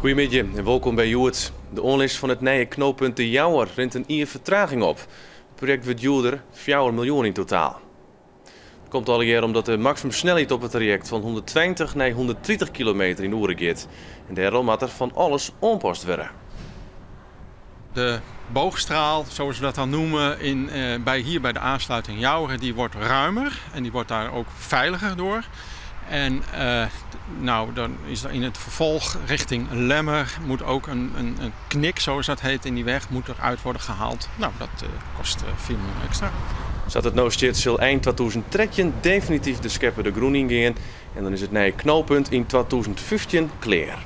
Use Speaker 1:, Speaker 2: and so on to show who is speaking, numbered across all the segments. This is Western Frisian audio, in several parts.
Speaker 1: Goeiemiddei en wolkom by Hjoed. De oanlis fan it nije knooppunt De Jouwer rint in jier fertraging op. It projekt wurdt djoerder, 4 miljoen yn totaal. Dat komt allegear omdat de maksimumsnelheid op it trajekt fan 120 nei 130 kilometer yn 'e oere giet. En dêrom moat der fan alles oanpast wurde.
Speaker 2: De boogstraal, zoals we dat dan noemen, in, eh, bij, hier bij de aansluiting Joure, die wordt ruimer en die wordt daar ook veiliger door. En nou, dan is er in het vervolg richting Lemmer moet ook een knik, zoals dat heet, in die weg, moet eruit worden gehaald. Nou, dat kost 4 miljoen extra.
Speaker 1: Sa't it no stiet sil ein 2013 definityf de skeppe de grûn yn gean en dan is it nije knooppunt yn 2015 klear.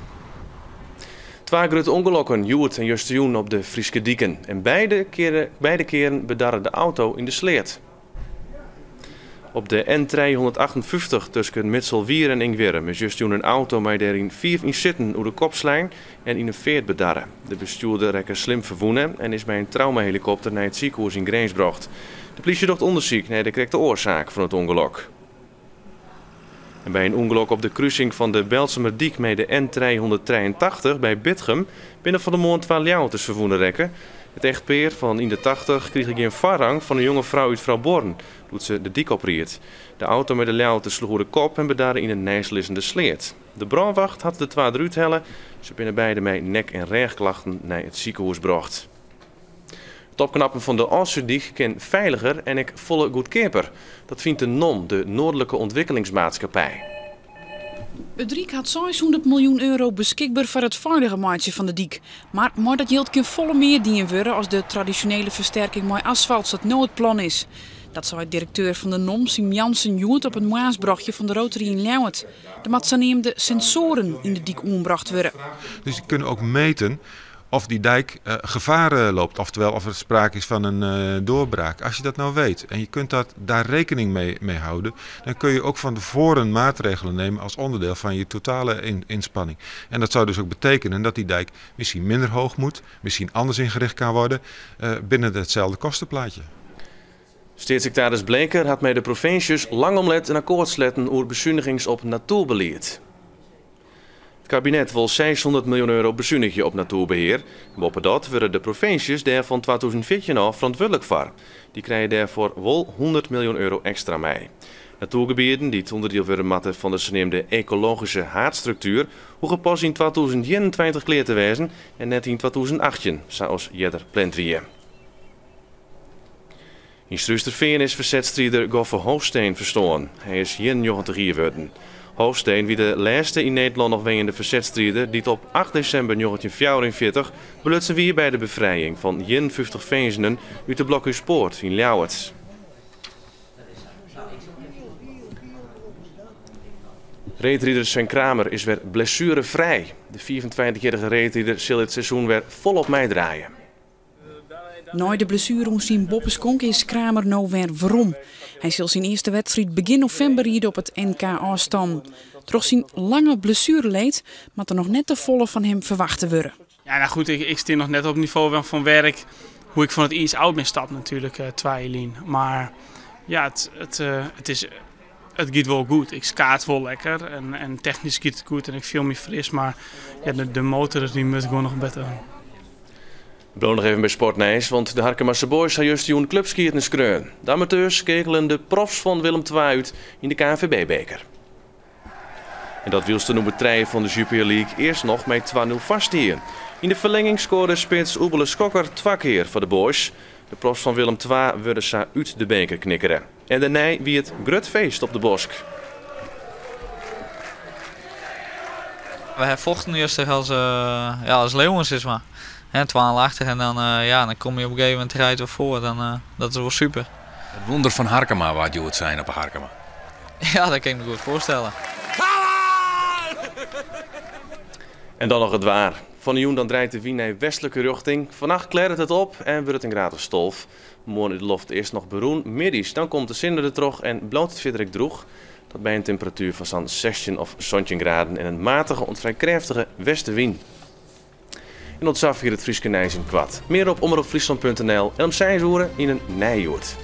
Speaker 1: Twa grutte ûngelokken hjoed en justerjûn op de Fryske diken en beide kearen bedarre de auto yn de sleat. Op de N 358 tusken Mitselwier en Ingwierrum is justerjûn in auto mei dêryn fiif ynsittenden oer de kop slein en yn in feart bedarre. De bestjoerder rekke slim ferwûne en is mei in traumahelikopter nei it sikehûs yn Grins brocht. De plysje docht ûndersyk nei de krekte oarsaak fan it ûngelok. En by in ûngelok op de krusing fan de Beltsumerdyk mei de N 383 by Bitgum binne fan 'e moarn twa Ljouwerters ferwûne rekke. It echtpear fan yn de 80 krige gjin foarrang fan in jonge frou út Froubuorren doe't se de dyk opried. De auto mei de Ljouwerters sloech oer de kop en bedarre yn in neistlizzende sleat. De brânwacht hat de twa derút helle. Se binne beide mei nek en rêchklachten nei it sikehûs brocht. It opknappen fan de Ofslútdyk kin feiliger en ek folle goedkeaper. Dat fynt de NOM, de Noardlike Ontwikkelingsmaatskippij.
Speaker 3: It Ryk hat 600 miljoen euro beskikber foar it feiliger meitsjen fan de dyk. Mar mei dat jild kin folle mear dien wurde as de tradisjonele fersterking mei asfalt sa't no it plan is. Dat sei direkteur fan de NOM Siem Jansen hjoed op in moarnsbrochje fan de Rotary yn Ljouwert. Der moat saneamde sensoaren yn de dyk oanbrocht wurde.
Speaker 4: Dus die kunnen ook meten of die dijk gevaar loopt, oftewel of er sprake is van een doorbraak. Als je dat nou weet en je kunt daar rekening mee houden, dan kun je ook van tevoren maatregelen nemen als onderdeel van je totale inspanning. En dat zou dus ook betekenen dat die dijk misschien minder hoog moet, misschien anders ingericht kan worden binnen hetzelfde kostenplaatje.
Speaker 1: Steatssiktaris Bleker hat mei de provinsjes lang om let in akkoart sletten oer besunigings op natoerbelied. It kabinet wol 600 miljoen euro besunigje op natoerbehear. Boppedat wurde de provinsjes dêr fan 2014 ôf ferantwurdlik foar. Dy krije dêrfoar wol 100 miljoen euro ekstra mei. Natoergebieten dy't ûnderdiel wurde moatte fan de saneamde ekologyske haadstruktuer hoege pas yn 2021 klear te wêzen en net yn 2018, sa as earder pland wie. Yn Surhústerfean is fersetsstrider Goffe Hoogsteen ferstoarn. Hy is 91 jier wurden. Hoogsteen wie de lêste yn Nederlân noch wenjende fersetsstrider dy't op 8 desimber 1944 belutsen wie by de befrijing fan 51 finzenen út de Blokhúspoart yn Ljouwert. Reedrider Sven Kramer is wer blessuerefrij. De 25-jierrige reedrider sil it seizoen wer folop meidraaie.
Speaker 3: Nei de blessuere oan syn boppeskonk is Kramer no wer werom. Hy sil syn earste wedstriid begjin novimber ride op it NK ôfstân. Troch syn lange blessuereleed moat der noch net te folle fan him ferwachte wurde.
Speaker 5: Ja, nou goed, ik sta noch net op it nivo fan wêr't ik, hoe't ik fan it iis ôf bin stapt natuerlik 2 jier lyn. Mar ja, it giet wol goed. Ik skaats wol lekker en technysk giet it goed en ik fiel my fris, mar ja, de motor dy moat gewoan noch better.
Speaker 1: Bliuw noch even by Sportnijs, want de Harkemase Boys ha justerjûn klupskiednis skreaun. De amateurs skeakelen de profs fan Willem II út yn de KNVB-beker. En dat wylst de nûmer 3 fan de Jupiler League earst noch mei 2-0 foarstie. Yn de ferlinging skoarde spits Oebele Skokker 2 kear foar de Boys. De profs fan Willem II wurde sa út de beker knikkere. En dêrnei wie it grut feest op de Bosk.
Speaker 6: We ha fochten juster ja, as leeuwen, sis mar. Hè, 2-8 en dan, ja, dan komme je op in gegeven momint rijdt foar. Dan, dat is wol super.
Speaker 7: It wûnder fan Harkema waard hjoed sein op 'e Harkema.
Speaker 6: Ja, dat kin ik my goed foarstelle.
Speaker 1: En dan noch it waar. Fan 'e jûn dan draait de wyn nei westlike rjochting. Fannacht klearret it op en wurdt it in graad of 12. Moarn is de loft earst noch berûn. Middeis dan komt de sinne dertroch en bliuwt it fierder ek drûch. Dat by in temperatuer fan sa'n 16 of 17 graden en in matige oant frij krêftige westewyn. En tot safier it Fryske nijs yn koart. Mear op omropfryslan.nl en om 6 oere yn in nij Hjoed.